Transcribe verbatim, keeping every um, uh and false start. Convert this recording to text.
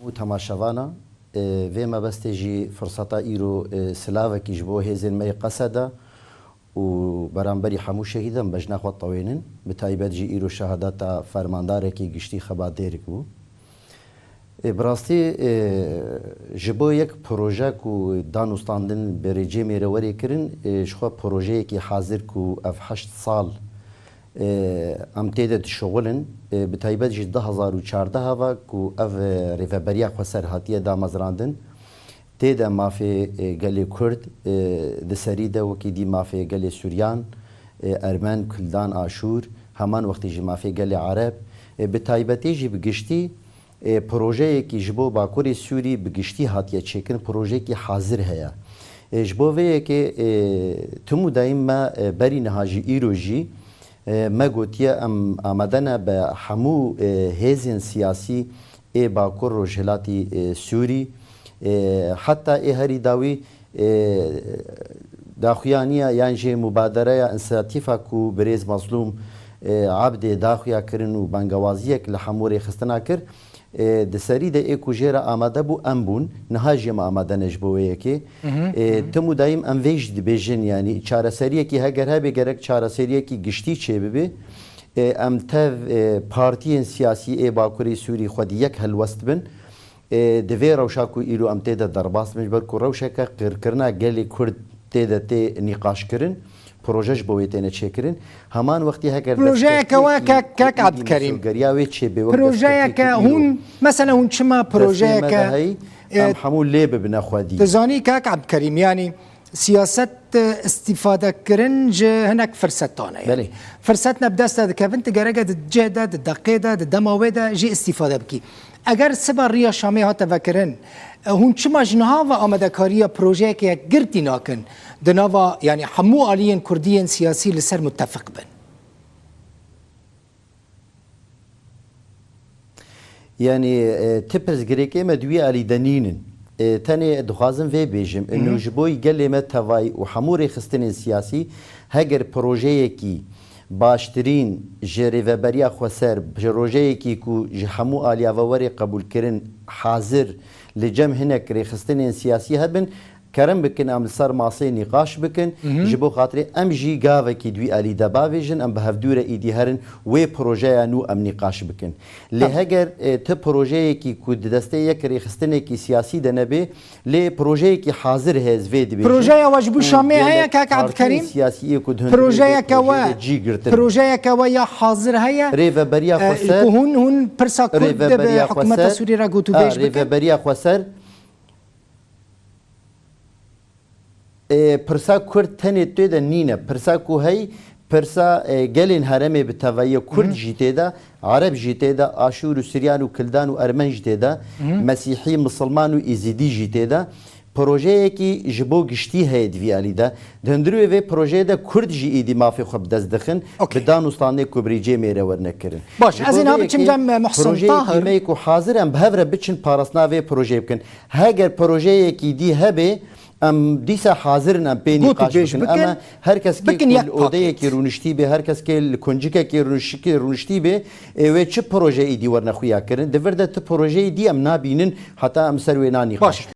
û temaşevana, e, vê mebestê jî firseta îro, e, silavekî ji bo hêzên me yê Qeseda û beramberî hemû şehîdan bejna xwe tewênin, bi taybet jî îro şehadeta fermandarekî giştî xebatêrik bû. E, bi rastî, e, ji bo yek proje ku danûstandin bi rêcê mêre werê kirin, e, ji xwe projeyekî hazir ku ev heşt sal, e, em tê de dişuxulin. E, bi taybet jî du hezar û çardeh ve ku ev, e, rêveberiya xweser hatiye damezrandin. Tê de mafê, e, gelê Kurd, e, di serî de wekî dî mafê gelê Suryan, e, Ermen, Kildan, Aşûr, heman wextî jî mafê gelê Ereb, e, bi taybetî jî bi giştî, e, projeyekî ji bo Bakurê Sûrî bi giştî hatiye çêkirin, projeyekî hazir heye. E, ji bo vê yekê, e, tim û dayîm me, e, berî niha jî îro jî, e, me gotiye em amade ne bi hemû, e, hêzên siyasî ê Bakur Rojhilatî, e, Sûrî, e, heta ê herî dawî, e, daxuyaniya yan jî mubadereya însiyatîfa ku birêz Mazlûm, e, Ebdê daxuya kirin û bangewaziyek li hemû rêxistina kir, e, di serî de ê ku jê re amade bû em bûn, niha jî em amade ne ji bo wê yekê. E, tim û dayîm em vê jî dibêjin, yanî çareseriyekî heger hebe gerek çareseriyekî giştî çêbibe. E, em tev, e, partiyên siyasî ê Bakurê Sûrî xwedî yek helwest bin. E, di vê rewşa ku îro em tê de derbas bin, ji ber ku rewşeke qirkirina gelê Kurd tê de tê nîqaşkirin, proje ji bo wê têne çêkirin. Heman wextî heger Projeyeke destkeftiyekî we kek, kek êdî Ebdkerîm. Misilgeriya wê çêbê wek Projeyeke destkeftiyekî îro hûn, mesela hûn çima destê me de projeyeke, heyî, e, em hemû lê bibine xwedî. Dizanî kek Ebdkerîm, yanî siyaset, e, îstîfadekirin ji hinek firsetan e. Belê. Firset ne bi dest te dikevin, tu gereke di cih de, di deqê de, di dema wê de jî îstîfade bikî. Eger siba Riya Şamê hate vekirin, e, hûn çima ji niha ve amadekariya projeyeke yekgirtî nakin? Di nava, yanî hemû aliyên kurdî yên siyasî li ser mutefiq bin. Yanî, e, ti pirsgirêkê me di wî alî de nînin. E, tenê dixwazim vê bêjim. Ino ji bo gelê me tevayî û hemû rêxistinên siyasî heger projeyekî baştirîn ji rêveberiya xweser, ji rojeyekî ku ji hemû aliya ve were qebûlkirin hazir li cem hinek rêxistinên siyasî hebin, kerem bikin em li ser masê nîqaş bikin. Ji bo xatirê em jî gavekî di wî alî de bavêjin, em bi hevdû re îdî herin wê projeya nû em nîqaş bikin. Lê heger, e, ti projeyekî ku di destê yek rêxistinekî siyasî de nebe, lê projeyekî hazir heye ez vê dibêjim. Projeya we ji bo Şamê heye, kak Ebdkerîm? Siyasiyê ku di hundirê vê Projeyeke we, projeyê de cî girtin. Projeyeke we ya hazir heye? Rêveberiya, e, Xweser, ku hûn, hûn pirsa Kurd de bi hikûmeta Sûrî re gotûbêj bikin? Rêveberiya Xweser. E, pirsa Kurd tenê tê de nîne. Pirsa ku hey, pirsa, e, gelên herêmê bi tevahiya Kurd jî tê de, Ereb jî tê de, Aşûr û Siryan û Kildan û Ermen jî tê de, Mesîhî, Misilman û Êzîdî jî tê de. Projeyekî ji bo giştî heye di vî alî de. Di hundirê vê projeyê de Kurd jî êdî mafê xwe bi dest dixin, Okey. Bi dan û standê ku bi rêcê mêre werine kirin. Baş, ez ê niha biçim cem Muhsin Tahir. Projeyekî me ku hazir em bi hev re biçin parastina vê projeyê bikin. Heger projeyekî dî hebe, em dîsa hazir in em pê nîqaş bikin. Ama her kes kê ku li odeyekî rûniştî bê, her kes kê li kuncikekê rûnişikê rûniştî bê, ê wê çi proje êdî werine xuya kirin? Di vir de ti projeyê dî em nabînin, heta em ser wê nanîqaş bikin. Baş.